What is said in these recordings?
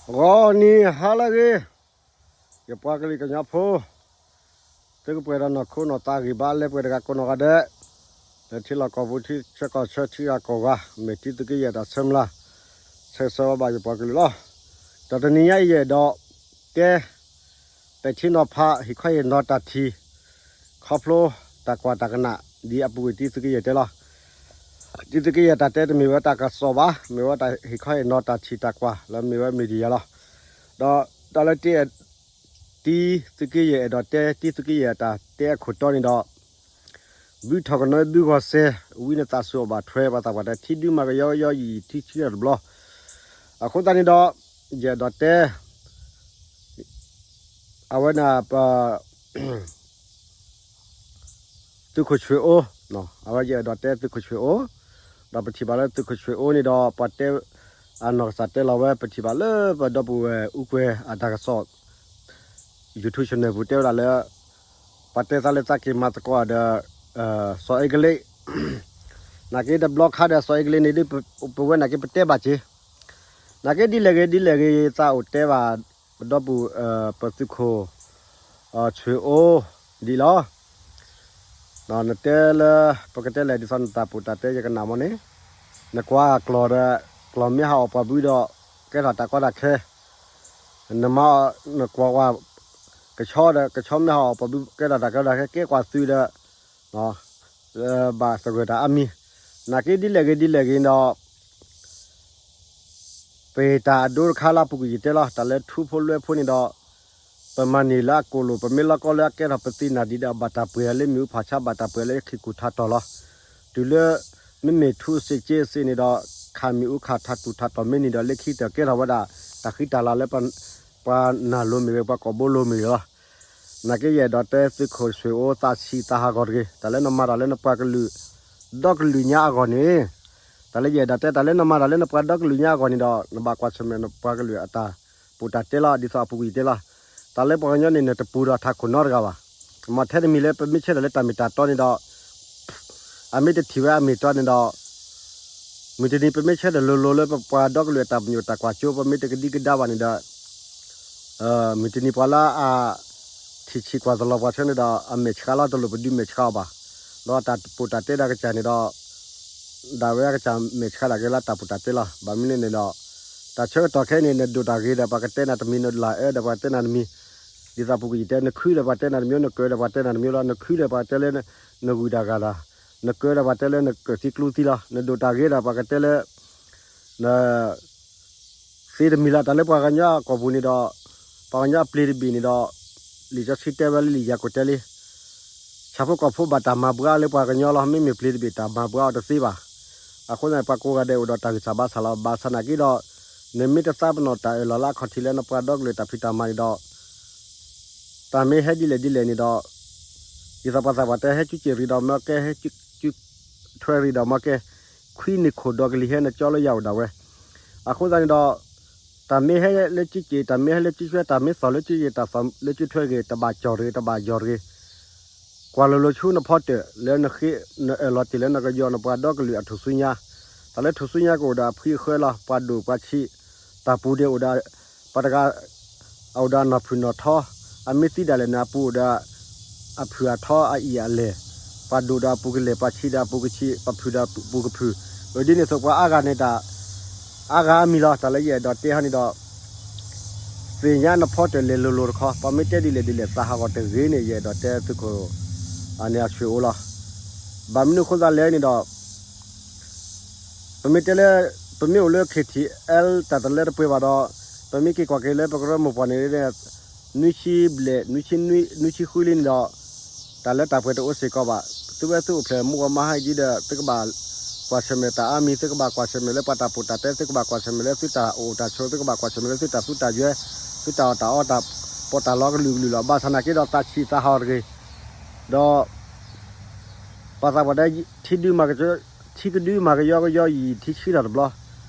ဂီၤနံၤဟါလၢအဂ့ၤ, ယပှၤကလုာ်ကညီဖိ, သုကပှဲၤဒီးနီၢ်ခိနီၢ်သးဂံၢ်ဘါလၢပှဲၤတဂၤကိးနီၢ်ဂၤဒဲး, လၢထံလီၢ်ကီၢ်ပူၤ ထံဆၢကီၢ်ဆၢ ထံဂၤကီၢ်ဂၤ, မ့ၢ်တံသုးက့ယဲၢ်တၢ်ဆၢမုၢ်လၢ်, ဆၢဂ့ၤဆၢဝါဘၣ်ယပှၤကလုာ်လီၤ. ဒီးတနံၤညါအံၤယအဲၣ်ဒိးတဲ ပဲာ်ထံနီၤဖး ဟ့ၣ်ခီဟ့ၣ်နီၤတၢ်ထံၣ်, ခီဖျိတၢ်ကွၢ်တၢ်ကနၣ် ဒ်အပူၤကွံာ်တံသုးက့ယဲၢ်တဲလီၤ. တံသုးက့ယဲၢ်တၢ်တဲတမ့ၢ်ဝဲတၢ်ကစီၣ်ဘၣ်, မ့ၢ်ဝဲတၢ်ဟ့ၣ်ခီဟ့ၣ်နီၤတၢ်ထံၣ်တၢ်ကွၢ် လၢမ့ၢ်ဝဲ media လီၤ. ဒီးတၢ်လၢတံ တံသုးက့ယဲၢ်အဲၣ်ဒိးတဲ တံသုးက့ယဲၢ်တၢ်တဲအခိၣ်တီန့ၣ်ဒီး ဘုထီၣ်ကနီၤဘုဂီၤစဲး ဝံနသးစူၤအီၣ်ဘၣ်ထွဲ ပှၤသးပှၢ်တဲ ထံဒုမၤကယီကယီယံာ် ထံဆှံထီၣ်တဘျီ. အဃိသတးန့ၣ်ဒီး ယအဲၣ်ဒိးတဲ အဝဲန့ၣ် ပ သုးခိၣ်ဆွ့ၣ်အိ, အဝဲယအဲၣ်ဒိးတဲသုးခိၣ်ဆွ့ၣ်အိ, ဒီးပထံၣ်ဘၣ်လၢသုးခိၣ်ဆွ့ၣ်အိန့ၣ်ဒီး ပှၤတဲ အနီၢ်ကစၢ်တဲလီၤဝဲ ပထံၣ်ဘၣ်လၢပဒီပုၢ်ဝဲၢ်အူကွဲၤအတၢ်ကစီၣ် YouTube channel ပူၤတဲဝဲဒၣ်လၢ ပှၤတဲသးလၢသးက့ၤမၤသကိးဒီး စီၤအဲကလံး နာ်က့တဘျီခါဒီး စီၤအဲကလံးန့ၣ်ဒ်ပဝဲနာ်က့ပတဲဘၣ်က့ၤ, နာ်က့ဒ်လဲၣ်ဂ့ၤဒ်လဲၣ်ဂ့ၤ သးအိၣ်တဲဘၣ် ပဒီပုၢ် ပသုးခိၣ် ဆွ့ၣ်အိ ဒ်လီၤ. နတဲလၢ ပကတဲလဲၣ်ဒ်သိးနတၢ်ပူၣ်တၢ်တဲယကနၣ်မ့ၢ်န့ၣ်, နကွၢ်ကျီၢ်ဒီး ကျီၢ်မ့ၢ်ဟးအီၣ်ပှၤဘုဒီး ကဲထီၣ်တၢ်ကီတၢ်ခဲ, နမၤ နကွၢ်ကွၢ် ကဆီဒီး ကဆီမ့ၢ်ဟးအီၣ်ပှၤဘု ကဲထီၣ်တၢ်ကီတၢ်ခဲ ကဲကွၢ်သုးဒီး ဘၣ်သဂၢၢ်တၢ်အါမံၤ, နာ်က့ဒ်လဲၣ်ဂ့ၤဒ်လဲၣ်ဂ့ၤဒီး ပတၢ်အဒိတခါလၢအပူၤကွံာ်ယတဲလီၤ တၢ်လၢထူဖိလွဲဖိန့ၣ်ဒီး ပမၤန့ၢ်လၢအကိာ်လိာ် ပမ့ၢ်လီၤကီလၢအကဲထီၣ်ပသံနၢ်ဒံးဒီး ဘၣ်တၢ်ပှ့ၤလၢမ့ၣ်အူဖးဆါ ဘၣ်တၢ်ပှ့ၤလၢခံကူၣ်ထးတီၢ်လီၤ. တုၤလၢ မ့မ့ၢ်ထူစ့ၢ်က့စ့ၢ်န့ၣ်ဒီး ခးမ့ၣ်အူခးထးတူၢ်ထးတီၢ်မ့ၢ်န့ၣ်ဒီး လၢခံတၢ်ကဲထီၣ်ဝဲဒၣ် တၢ်ဃံတၢ်လၤလၢ ပှၤနၢ်လိၤမ့ၢ်ဂ့ၤ ပှၤကိာ်ဘိလိၤမ့ၢ်ဂ့ၤလီၤ. နာ်က့ယအဲၣ်ဒိးတဲသုးခိၣ်ဆွ့ၣ်အိ သးဆံးသးဟးဂီၤတဂ့ၤ တၢ်လၢနမၤတၢ်လၢနပှၤကလုာ် ဒီကလုာ်ညါအဂီၢ်န့ၣ်, တၢ်လၢယအဲၣ်ဒိးတဲ တၢ်လၢနမၤတၢ်လၢနပှၤဒီကလုာ်ညါအဂီၢ်န့ၣ်ဒီး နဘၣ်ကွၢ်ဆၢၣ်မဲာ်နပှၤကလုာ်အတၢ်ပူၣ်တၢ်တဲလီၤ ဒ်သိးအပူၤကွံာ်ယတဲလီၤ. တၢ်လၢပှၤကညီန့ၣ် နတပူၤဒီးထးခိၣ်နီတဂၤဘၣ်. မ့ၢ်ထဲတမံၤလၢပမ့ၢ်ဆၢထၢၣ်လၢတၢ်မ့ၢ်တၢ်တီန့ၣ်ဒီး အမ့ၢ်တထံၣ်ဝဲအမ့ၢ်တီန့ၣ်ဒီး မုၢ်တနံၤပမ့ၢ်ဆၢထၢၣ်လိၤလိၤလၢပပှၤဒီကလုာ်အတၢ်ပညိၣ်တၢ်ကွၢ်စိ ပမ့ၢ်တကဒံကဒါဘၣ်န့ၣ်ဒီး မုၢ်တနံၤပှၤလၢအ ထံၣ်ဆံးကွၢ်သလီၤပှၤဆၢန့ၣ်ဒီး အမဲာ်ဆှးလီၤ တလိၣ်ပဒုးမဲာ်ဆှးအီၤဘၣ်. ဒီးတၢ်ပူၣ်တၢ်တဲဒၣ်ကစၢ်န့ၣ်ဒီး ဒၣ်ဝဲအကစၢ်မဲာ်ဆှးဒၣ်က့ၤလၢတၢ်ပူၣ်တၢ်တဲလီၤ. ဘၣ်မနုၤန့ၣ်ဒီး တၢ်ဆၢကတီၢ်ခဲအံၤန့ၣ် နဒိၣ်တၢ်ဂ့ၤဒီးပှၤကတဲနၤတမံၤ နလၢအၢဒီးပှၤတဲနၤတမံၤ ဒ်သိးပူၤကွံာ်ယတဲ နခုဒီးပှၤတဲနၤတမံၤ နကၢၤဒီးပှၤတဲနၤတမံၤလီၤ. နခုဒီးပှၤတဲလၢ နဂုၤတၢ်ဂၤတၢ် နကၢၤဒီးပှၤတဲလၢနကၢၤသံကျူသံလီၤ. နဒိၣ်တၢ်ဂ့ၤဒီးပှၤကတဲလၢ န သ့တမံၤလၢ တၢ်လၢပှၤကညီအကီၢ်ပူၤန့ၣ်ဒီး ပှၤကညီအပျ့ၤတဘ့ၣ်န့ၣ်ဒီး လံာ်စီဆှံတဲဝဲလၢလံာ်ယၤကိာ်တဲလံ ဆၣ်ဖိကီၢ်ဖိဘၣ်တၢ်မၤဘှါလၢပှၤကညီလီၤ. မ့မ့ၢ်ပျ့ၤတဘ့ၣ်တၢ်မၤဘှါအီၤတသ့ဘၣ်. အဃိသတးန့ၣ် ပှၤကိးဂၤဒဲးအိၣ်ဒီးတၢ်ဂံၢ်စၢ်ဘါစၢ်လီၤ. ဘၣ်ဆၣ်နာ်က့ဒီး နမ့ၢ်တသးပနီၣ်တၢ်အၢၣ်လီၤလၢအခီၣ်ထံးလၢနပှၤဒီကလုာ်တၢ်ဖံးတၢ်မၤန့ၣ်ဒီး တၢ်မ့ၢ်ဟဲဒ်လဲၣ်ဒ်လဲၣ်န့ၣ်ဒီး ဒ်သိးပှၤသးပှၢ်တဲ ဟဲကၠူကၠ့ၣ်ရံၣ်ဒီးမၢကဲ ဟဲကၠူထွဲရံၣ်ဒီးမၢကဲ ခွံန့ၢ်ခိၣ်ဒီးကလံၤဟဲနကၠီလၢယၤအိၣ်ဒၣ်ဝဲ. အဃိသတးန့ၣ်ဒီး တၢ်မ့ၢ်ဟဲလၢကၠူကၠ့ၣ် တၢ်မ့ၢ်ဟဲလၢကၠူထွဲ တၢ်မ့ၢ်သီၣ်လၢကၠူကၠ့ၣ် တၢ်သီၣ်လၢကၠူထွဲတဂ့ၤ တဘၣ်ကၠီၣ်တဂ့ၤ တဘၣ်ယီၢ်တဂ့ၤ ကွၢ်လိၤလိၤဆူနဖီတၢၣ်လၢနဃ့ နအၢၣ်လီၤတ့ၢ်လၢနကယီၢ်နပှၤဒီကလုာ်အထူၣ်စုညါ, တၢ်လၢထူၣ်စုညါကအိၣ်ဒီးအဖှံအဃၢလီၤ. ပှၤဒိၣ်ပှၤဆံး တၢ်ပူၤန့ၣ်အိၣ်ဒီး ပှၤတဂၤ အအိၣ်ဒီးအနီၢ်ဖုၣ်နီၢ်ထီ, အမ့ၢ်သံဒၣ်လဲာ်န့ၣ် အပူၤအိၣ်ဒီး အဖုၣ်အထီအအံၣ်အလဲၢ်, ပှၤဒိၣ်ဒီးအပူၤကလဲၢ်, ပှၤဆံးဒီးအပူၤကဆံး, ပှၤဖုၣ်ဒီးအပူၤကဖုၣ်, အဒ်န့ၣ်အသိးပှၤအါဂၤန့ၣ်တၢ် အါဂၤအါမံၤလီၤ. တၢ်လၢယအဲၣ်ဒိးတဲဟီန့ၣ်ဒီး သ့ၣ်ညါနဖီတၢၣ်လဲၤလိၤလိၤတခီ, ပှၤမ့ၢ်တဲဒ်လဲၣ်ဒ်လဲၣ် သးဟးဂီၤတဂ့ၤန့ၣ် ယအဲၣ်ဒိးတဲသုးခိၣ် အန့ၣ်အဆွေအိၣ်လီၤ. ဘၣ်မနုၤအဃိသတးလဲၣ်န့ၣ်ဒီး ပမ့ၢ်တဲလၢ ပမ့ၢ်အိၣ်လၢ KTL တၢ်တလၢတပှဲၤဘၣ်ဒီး ပမ့ၢ်က့ၤကွၢ်က့ၤလၢပကရၢမိၢ်ပှၢ်န့ၣ် နွံဆံဘျဲၣ် နွံဆံနွံ နွံဆံဃုလံန့ၣ်ဒီး တၢ်လၢတၢ်ပှဲၤတအိၣ်စ့ၢ်ကီးဘၣ်. သုဝဲသုအိၣ်ဖျဲၣ်မူဂီၤမါဟါအံၤဒ်ဒီး သုကဘၣ်ကွၢ်ဆၢၣ်မဲာ်တၢ်အါမံၤ, သုကဘၣ်ကွၢ်ဆၢၣ်မဲာ်လၢပှၤတၢ်ပူၣ်တၢ်တဲ, သုကဘၣ်ကွၢ်ဆၢၣ်မဲာ်လၢသုတၢ်အိၣ်တၢ်ဆိး, သုကဘၣ်ကွၢ်ဆၢၣ်မဲာ်လၢသုတၢ်သူတၢ်ယွဲ, သုတၢ်အီၣ်တၢ်အီတၢ်ပီးတၢ်လီကလုာ်ကလုာ်လီၤ. ဘၣ်ဆၣ်နာ်က့ဒီးသးဆံးသးဟးဂီၤတဂ့ၤ ဒီး ပှၤသးပှၢ်တဲ ထံဒုမၤက ထံကဒုမၤကယီကယီယံာ် ထံဆှံထီၣ်တဘျီ.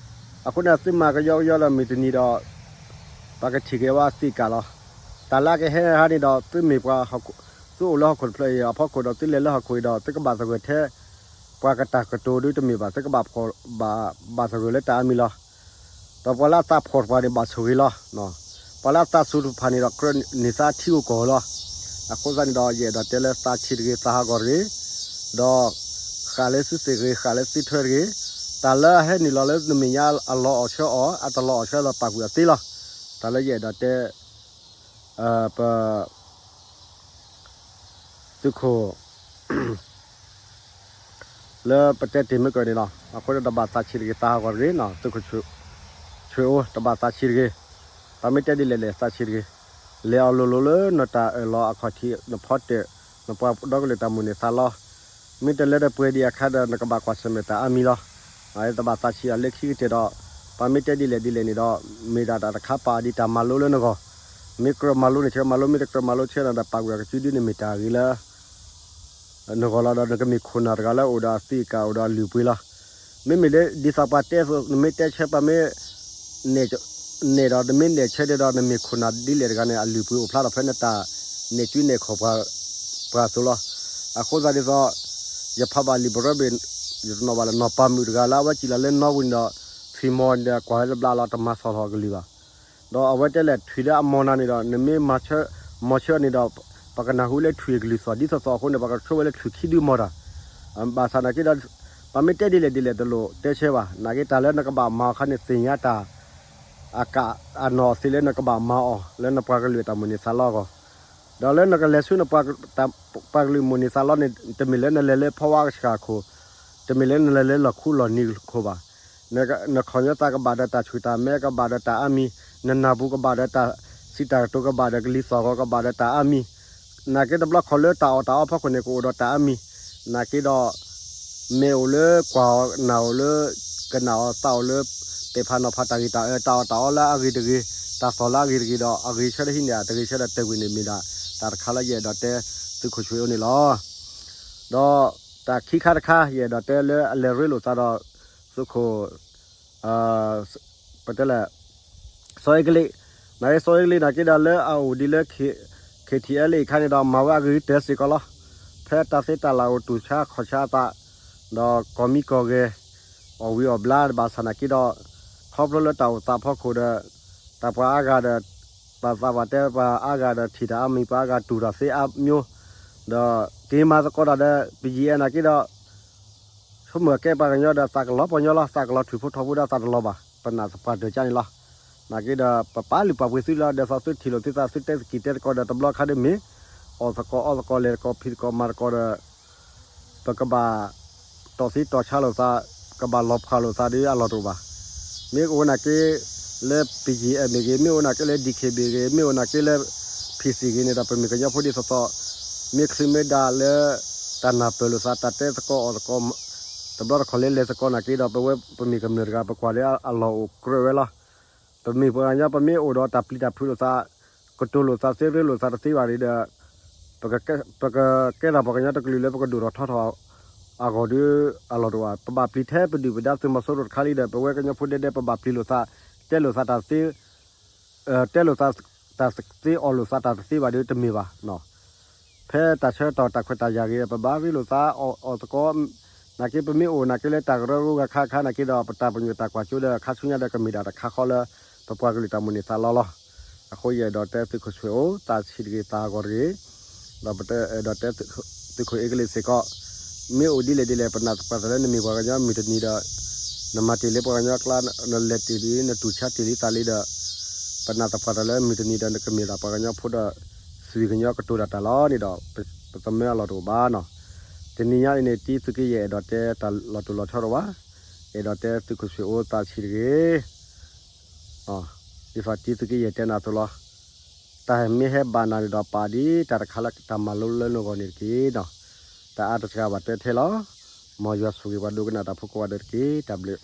အဃိန့ၣ် သုမၤကယီကယီဒီးမုၢ်တနံၤဒီး ပှၤကထံၣ်က့ၤဝဲအသ့ၣ်ကၣ်လီၤ. တၢ်လၢအကဟဲဟါန့ၣ်ဒီး သုမ့ၢ်ပှၤဟီၣ်ခိၣ် သုအိၣ်လၢဟီၣ်ခိၣ်တဖျၢၣ်အံၤအဖီခိၣ်ဒီး သုလဲၤလၢဟီၣ်ခိၣ်အံၤဒီး သုကဘၣ်သဂၢၢ်ထဲ ပှၤကတၢ်ကတိၤဒုတမ့ၢ်ဘၣ်, သုကဘၣ်ဖှီၣ်ဘၣ် ဘၣ်သဂၢၢ်လၢတၢ်အါမံၤလီၤ. ပ ဒီးပှၤလၢအသးဖှီၣ်တပှၤန့ၣ် ဘၣ်ဆိၣ်ဂ့ၤလီၤ. ပှၤလၢအသးစူၤတဖၣ်န့ၣ်ဒီး ကြၢးန့ၢ်သးထံဂိၢ်ကီၢ်ဂိၢ်လီၤ. အဃိသတးန့ၣ်ဒီး ယအဲၣ်ဒိးတဲလၢသးဆံးတဂ့ၤ, သးဟးဂီၤတဂ့ၤ, ဒီးဃၣ်လၢသုသ့ၣ်တဂ့ၤ, ဃၣ်လၢသုထွဲတဂ့ၤ, တၢ်လၢအဟဲနုာ်လီၤလၢနမဲာ်ညါအလီၤအီၣ်ဆၢအီၤ, အတလီၤအီၣ်ဆၢဒီးပာ်ကွံာ်အီၤသ့လီၤ. တၢ်လၢယအဲၣ်ဒိးတဲ ပ သုးခိၣ် လၢပတဲတ့ၢ်မ့ၢ်ကၢၢ်န့ၣ်လီၤ. အဃိဒီးတဘၣ်သးဆံးတဂ့ၤ, သးဟးဂီၤတဂ့ၤ, သုးခိၣ်ဆွေအိၣ် တဘၣ်သးဆံးတဂ့ၤ. ပမ့ၢ်တဲဒ်လဲၣ်လဲၣ် သးဆံးတဂ့ၤ. လဲၤအီၤလိၤလိၤလၢနတၢ်အၢၣ်လီၤအခီၣ်ထံး နဖီတၢၣ် နပှၤဒီကလုာ်တၢ်မိၣ်န့ၢ်သးလီ မ့ၢ်တလၢတပှဲၤဒံးအခါဒီး နကဘၣ်ကွၢ်ဆၢၣ်မဲာ်တၢ်အါမံၤလီၤ. တဘၣ်သးဆံးအီၤလၢခံကတၢၢ်ဒီး ပမ့ၢ်တဲဒ်လဲၣ်ဒ်လဲၣ်န့ၣ်ဒီး မ့ၢ်ဒၣ်တၢ်တခါပာ်အီၤဒ်တၢ်မၤလိလၢနဂီၢ်. မ့ၢ်ကြၢးမၤလိန့ၣ် ဆၢမၤလိ, မ့ၢ်တကြၢးမၤလိဆၢဒီး ပာ်ကွံာ်အီၤကစုဒုန့ၣ်မ့ၢ်တၢ်ဂ့ၤလၢ နဂီၢ်လီၤဒီး နကမ့ၢ်ခိၣ်နၢ်တဂၤလၢအိၣ်ဒီးအသံးအကာ် အိၣ်ဒီးအလုၢ်အပှ့ၤလီၤ. မ့မ့ၢ်လၢဒ်သိးပှၤတဲအသိး နမ့ၢ်တဲဆၢ ပှၤမ့ၢ် နဲၣ်ဒီး နမ့ၢ်နဲၣ်ဆၢဒဲးဒီး နမ့ၢ်ခိၣ်နၢ်ဒ်လဲၣ်တဂၤန့ၣ် အလုၢ်အပှ့ၤအိၣ်ဖျါထီၣ်ဖဲနတၢ်နဲၣ်ကူနဲၣ်ခီၣ်ပှၤ ပှၤအသိးလီၤ. အဃိသတးဒ်သိး ယဖးဘၣ်လံာ်ပရၢဘ့ၣ် ယတနီၣ်ဘၣ်လၢ နီၢ်ပၤမုၣ်တဂၤလၢအဝဲစံၣ်လီၤလၢနီၣ်ဝ့ၤန့ၣ်ဒီး ထွံၣ်မီၢ်န့ၣ်ဒီး ကွၢ်လၢတဘျါလီၤ တမၤဆီၣ်လီၤအကလုၢ်ဘၣ်. ဒီးအဝဲတဲလဲၣ် ထွံၣ်လၢအမီၢ်နၤန့ၣ်ဒီး နမ့ၢ်မၤဆၢ မီၤဆၢန့ၣ်ဒီး ပကနၢ်ဟူလၢထွံၣ်အကလုၢ်သီၣ်ဒ်သိးသိးအဃိန့ၣ် ပကဆိဝဲလၢထွံၣ်ခံဒုမီၢ်တၢ်. ဘၣ်ဆၣ်နာ်က့ဒီး ပမ့ၢ်တဲဒ်လဲၣ်ဒ်လဲၣ်တလိၣ်တဲဆၢဘၣ်. နာ်က့တၢ်လၢနကဘၣ်မၤအီၤခါန့ၣ် သ့ၣ်ညါတၢ် အကးအနီၢ်အသ့လၢနကဘၣ်မၤအီၤ လၢနပှၤကလုာ်တၢ်မိၣ်န့ၢ်သးလီအဂီၢ် ဒီးလၢနကလဲၤဆူနပှၤ ပှၤကလုာ်မိၣ်န့ၢ်သးလီန့ၣ် တမ့ၢ်လၢနလဲၤလၢဖီဝါကဆှၣ်ခိၣ်, တမ့ၢ်လၢနလဲၤလၢလီၢ်ခူလီၢ်နံၤခိၣ်ဘၣ်. နခီၣ်ညီသးကဘၣ်ဒီးတၢ်ဆူၣ်တၢ်မဲ ကဘၣ်ဒီးတၢ်အါမံၤ, နနၢ်ပူၤကဘၣ်ဒီးတၢ်စံးတၢ်ကတိၤ ကဘၣ်ဒီးကလံၤသီၣ်ဂီၤ ကဘၣ်ဒီးတၢ်အါမံၤ, နာ်က့တဘျီခီၣ်လၢတၢ်အီၣ်တၢ်အီဖီခိၣ်န့ၣ် ကအိၣ်ဒီးတၢ်အါမံၤ, နာ်က့ဒီး မ့ၢ်အိၣ်လၢကွၢ်အီၤနာ်အီၤလၢ ကနၣ်အီၤသးအီၤလၢ ပဲာ်ဖးနီၤဖးတၢ်ဂ့ၤတၢ်အၢ တၢ်အီၣ်တၢ်အီလၢအဂ့ၤတဂ့ၤ, တၢ်သီၣ်လၢအဂ့ၤတဂ့ၤဒီး အဂ့ၤဆၢတဟံးန့ၢ် တဂ့ၤဆၢဒီးတၢာ်ဝံၤန့ၣ် မ့ၢ်ဒၣ်တၢ်တခါလၢယအဲၣ်ဒိးတဲသုးခိၣ်ဆွ့ၣ်အိၣ်န့ၣ်လီၤ. ဒီးတၢ်ခံခါတခါ ယအဲၣ်ဒိးတဲလၢအလဲၤရ့လိာ်သးဒီး သုးခိၣ် ပတဲလဲၣ် စီၤအ့ကလံး, နာ်က့စီၤအ့ကလံးနာ်က့ဒီးလၢအအိၣ်ဒံးလၢ KTLA အခါန့ၣ်ဒီး မၤဝဲအဂ့ၤကတၢၢ်စ့ၢ်ကီးလီၤ. ဖဲတၢ်သ့တၢ်လၢ်အိၣ်တူၢ်ဆါခီၣ်ဆါအသး ဒီးကီၢ်မံကီၢ်ဂဲၤ အီၣ်ဝံၤအီၣ်ဘျါဘၣ်ဆၣ်နာ်က့ဒီး ခီဖျိလၢတၢ်အိၣ်သးဖီခိၣ်ဒီး တၢ်ပှၤအါဂၤဒီး ပှၤသးပှၢ်တဲပှၤအါဂၤဒီးထံၣ်တၢ်အါမံၤ ပှၤအါဂၤတူၢ်တၢ်သ့အါမျိုး ဒီးက့ၤမၤသကိးတၢ်ဒီး ပယံၤအဲၣ်နာ်က့ဒီး ဆိကမိၣ်ကဲပှၤကညီဒီးသးကလီၤပှၤကညီလီၤ သးကလီၤထူၣ်ဖိထီဖိဒီးသးတလီၤဘၣ် ပနာ်သပှၢ်တၢၢ်ကါန့ၣ်လီၤ. နာ်က့ဒီးပပာ်လုၢ်ပာ်ပှ့ၤသုလီၤ ဒ်သိးသုထံၣ်လိာ်သုသး သုတဲသကိးတဲသကိးဒီးတဘျီခါဒီးမ့ၢ် အီၣ်သကိးအီသကိးလဲၤသကိးဖံးသကိးမၤသကိးဒီး ပကဘၣ် တီၢ်သံတီၢ်ဆါလိာ်သး ကဘၣ်လီၤဖှၣ်လိာ်သးဒီးအလီၢ်တအိၣ်ဘၣ်. မ့ၢ်အိၣ်နာ်က့လၢ ပယံၤအဲၣ်မ့ၢ်ဂ့ၤ မ့ၢ်အိၣ်နာ်က့လၢ DKBA ဂ့ၤ မ့ၢ်အိၣ်နာ်က့လၢ PC ဂ့ၤန့ၣ်ဒီး ပမ့ၢ်ကညီဖိဒ်သိးသိး မ့ၢ်ချုးမ့ၢ်ဒါလၢ တၢ်နၢ်ပၢၢ်လိာ်သး တၢ်တဲသကိးအီၣ်သကိး တဘျီတခီၣ်လၢလဲၤသကိးနာ်က့ဒီး ပဝဲပမ့ၢ်ကမျၢၢ်တဂၤ ပကွၢ်လၢအလီၢ်အိၣ်ကြၢးဝဲလီၤ. ပမ့ၢ်ပှၤကညီ ပမ့ၢ်အိၣ်ဒီးတၢ်ပျံၤတၢ်ဖုးလိာ်သး ကတိၤလိာ်သးသ့ရ့လိာ်သးတသ့ဘၣ်ဒီး ပကကဲထီၣ်ပှၤကညီတကလုာ်လၢပကဒိၣ်ထီၣ်ထီထီၣ်အဂီၢ်ဒီးအလီၢ်တအိၣ်ဘၣ်. ပဘၣ်ပျံၤထဲပဒုၣ်ပဒါသုးမီၤစိရိၤတခါလံဒီး ပဝဲကညီဖိဒဲဒဲ ပဘၣ်ပျံၤလိာ်သး တဲလိာ်သးတၢ်သ့ တဲလိာ်သးတၢ်သ့ အီၣ်လိာ်သးတၢ်တသ့ဘၣ်ဒီးတမ့ၢ်ဘၣ်. ဖဲတၢ်ဆၢကတီၢ်တၢ်ခွဲးတၢ်ယာ်ဂ့ၤ ပဘၣ်ရ့လိာ်သးအီၣ်သကိး နာ်က့ပမ့ၢ်အိၣ်နာ်က့လၢတၢ်ကရၢကရိဂၤခါခါနာ်က့ဒီး ပတၢ်ပညိၣ်တၢ်ကွၢ်စိဒီးခါဆူညါဒီးကမ့ၢ်ဒၣ်တၢ်ခါဃီလၢ ပပှၤကလုာ်တၢ်မိၣ်န့ၢ်သးလီလီၤ. အဃိယအဲၣ်ဒိးတဲသုးခိၣ်ဆွ့ၣ်အိၣ် သးဆံးတဂ့ၤ သးဟးဂီၤတဂ့ၤ ဒီးပအဲၣ်ဒိးတဲသုးခိၣ်အ့ကလံးစ့ၢ်ကီး မ့ၢ်အိၣ်ဒ်လဲၣ်ဒ်လဲၣ် ပနာ်သပှၢ်တၢၢ်လၢနမ့ၢ်ပှၤကညီမုၢ်တနံၤဒီး နမၤတ့ၢ်လၢပှၤကညီအကျါ နလဲၤတ့ၢ်လံ နတူၢ်ဆါတ့ၢ်လံသးလံဒီး ပနာ်သပှၢ်တၢၢ်လၢမုၢ်တနံၤဒီး နကမ့ၢ်ဒၣ်ပှၤကညီဖိဒီး သွံၣ်ကညီကတိၤဒၣ်တၢ်လီၤန့ၣ်ဒီး ပသမၢအလီၢ်တအိၣ်ဘၣ်နီၤ. တနံၤညါအံၤန့ၣ် တံသုးက့ယဲၢ်အဲၣ်ဒိးတဲတၢ်လီၤတိၢ်လီၤဆီတအိၣ်ဘၣ်. အဲၣ်ဒိးတဲသုးခိၣ်ဆွ့ၣ်အိၣ်သးဆံးတဂ့ၤ ဒ်သိးတံသုးက့ယဲၢ်တဲနၤအသိးလီၤ. တၢ်မ့ၢ်ဟဲဘၣ်နၤန့ၣ်ဒီး ပာ်ဒ်တၢ်တခါလၢတၢ်မၤလိလၢနဂီၢ်န့ၣ်တက့ၢ်နီၤ. တၢ်အါတစှၤဘၣ်တဲထဲလီၤ. မ်ယွၤဆိၣ်ဂ့ၤပှၤဒိကနၣ်တၢ်ဖိကိးဂၤဒဲးတက့ၢ်. တၢ်ဘျုး